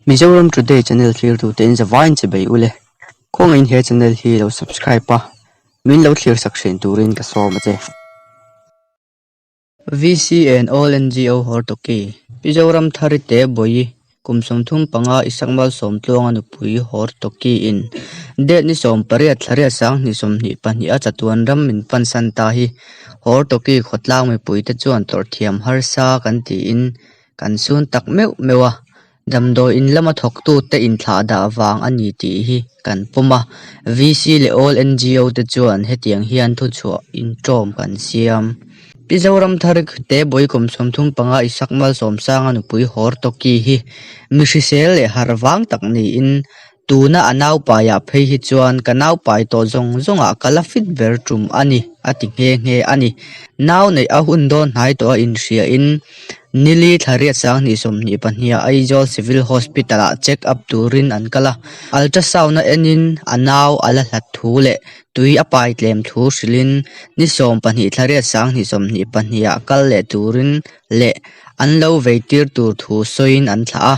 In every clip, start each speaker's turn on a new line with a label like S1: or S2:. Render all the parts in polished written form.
S1: Mizoram Today channel thlirtute in zavaiin che bei ule. Khawngaihin he channel hi lo subscribe a, min lo thlir sak thin turin ka sawm a che. VC and All NGO Hortoki, Mizoram Thari Te Bawi, kum 35 Isak Malsawmtluanga nupui Hortoki in date ni 18 thla riat 2022 a chatuan ram min pansan ta hi Hortoki khawtlang mipuite chuan tawrhthiam harsa kan tiin kan sun tak meuh meuh a. Damdawi in lama thawktute inthlah dah vang a ni tih hi kan pawm a, VC leh All NGO te chuan hetiang hian thuchhuah inṭawm kan siam. Pi Zoramthar Tebawi kum 35 Isak Malsawmsanga nupui Hortoki hi mi hrisel leh harh vang tak niin Tuna a naupaiah phei hi chuan ka naupai tawh zawng zawngah ka la fit ber tum a ni, a ti nghe nghe a ni. Nau neih a hun dawn hnai tawh a inhriain Nili thla riat 2022 ah Aizawl Civil Hospital-ah check up turin an kal a, ultrasound a enin a nau a la hlat thu leh tui a pai tlem thu hrilhin ni 12 thla riat 2022 ah kal leh turin leh an lo vei tir tur thu sawiin an thlah a.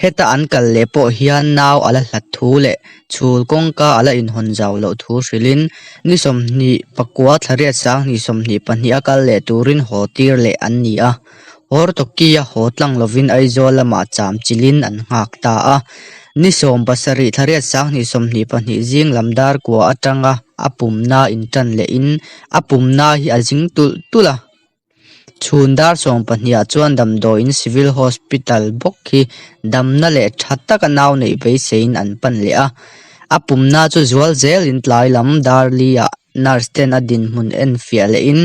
S1: Heta an kal leh pawh hian nau a la hlat thu leh chhul kawngka a la inhawn zau loh thu hrilhin ni 29 thla riat 2022 a kal leh turin haw tir leh an ni a. Hortoki-a haw tlang lovin Aizawl lamah cham chilhin an nghak ta a. Ni 17 thla riat 2022 zing lam dar kua atanga a pumna intan lehin a pumna hi a zing tulh tulh a. Chhun dar 12 ah chuan damdawiin Civil Hospital bawk hi damna leh tha taka nau neih beiseiin an pan leh a. A pumna chu zual zelin tlai lam dar li ah nurse ten a dinhmun en fiah lehin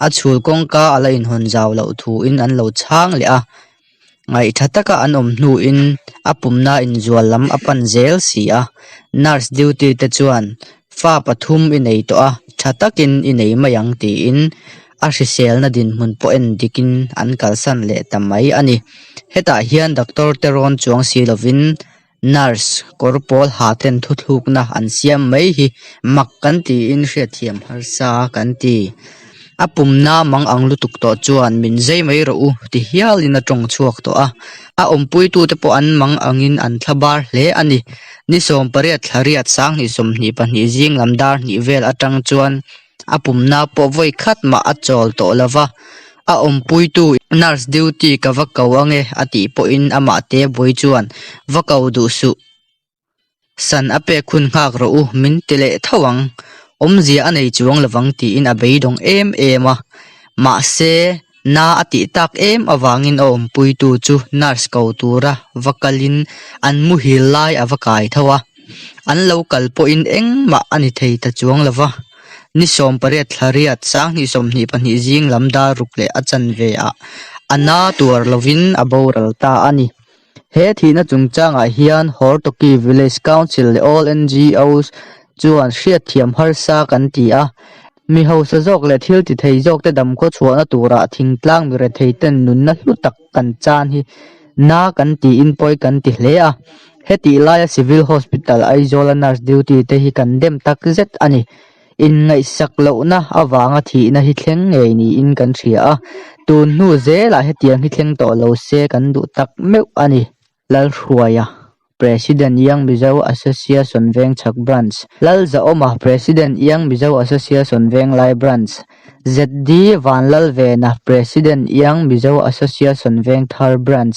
S1: a chhul kawngka a la inhawn zau loh thuin an lo chhang leh a. Ngaihtha taka an awm hnuin a pumna inzual lam a pan zel si a, nurse duty te chuan fa pathum i nei tawh a, tha takin i nei mai ang tiin a hriselna dinhmun pawh en dikin an kalsan leh ta mai a ni. Hetah hian doctor te rawn chuang si lovin nurse kawr pawl ha ten thuthlukna an siam mai hi mak kan tiin hriatthiam harsa kan ti. A pumna mang ang lutuk tawh chuan min zei mai rawh u ti hialin a tawng chhuak tawh a, a awmpuitute pawh an mang angin an thla bar hle a ni. Ni 18 thla riat 2022 zing lam dar hnih vel atang chuan a pumna pawh vawi khat mah a chawl tawh lo va, a awmpuitu nurse duty ka va ko ange a tih pawhin amah te buai chuan va ko duh suh. San a pek hun nghak rawh u min ti leh tho ang, awmzia a nei chuang lovang tiin a beidawng em em a. Mahse, na a tih tak em avangin a awmpuitu chu nurse ko tura va kalin an muhil lai a va kai tho a. An lo kal pawhin engmah a ni thei ta chuang lo va. Ni 18 thla riat 2022 zing lam dar ruk leh a chanve ah a na tuar lovin a boral ta a ni. He thihna chungchangah hian Hortoki Village Council leh All NGOs chuan hriatthiam harsa kan ti a. Mi hausa zawk leh thil ti thei zawkte damkhaw chhuahna turah thingtlang mi retheiten nunna hlu tak kan chan hi na kan tiin pawi kan ti hle a. Hetih laia Civil Hospital Aizawla nurse duty te hi kan dem takzet a ni. Inngaihsak lohna avanga thihna hi thleng ngei niin kan hria a, tun hnu zelah hetiang hi thleng tawh lo se kan duh tak meuh a ni. Lalhruaia, President Young Mizo Association Vengchhak Branch, Lalzahawma, President Young Mizo Association Venglai Branch, ZD Vanlalvena, President Young Mizo Association Vengthar Branch,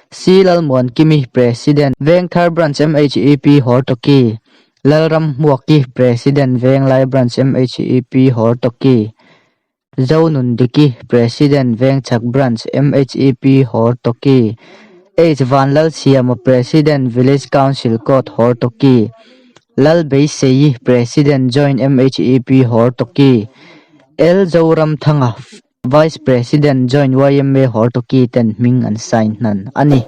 S1: C Lalmuankimi, President Vengthar Branch MHEP Hortoki, Lalramhmuaki, President Venglai Branch MHEP Hortoki, Zonundiki, President Vengchhak Branch MHEP Hortoki, H Vanlalsiama, President Village Council Court Hortoki, Lalbeiseii, President Joint MHEP Hortoki, L Zoramthanga, Vice President Joint YMA Hortoki ten hming an sign hnan a ni.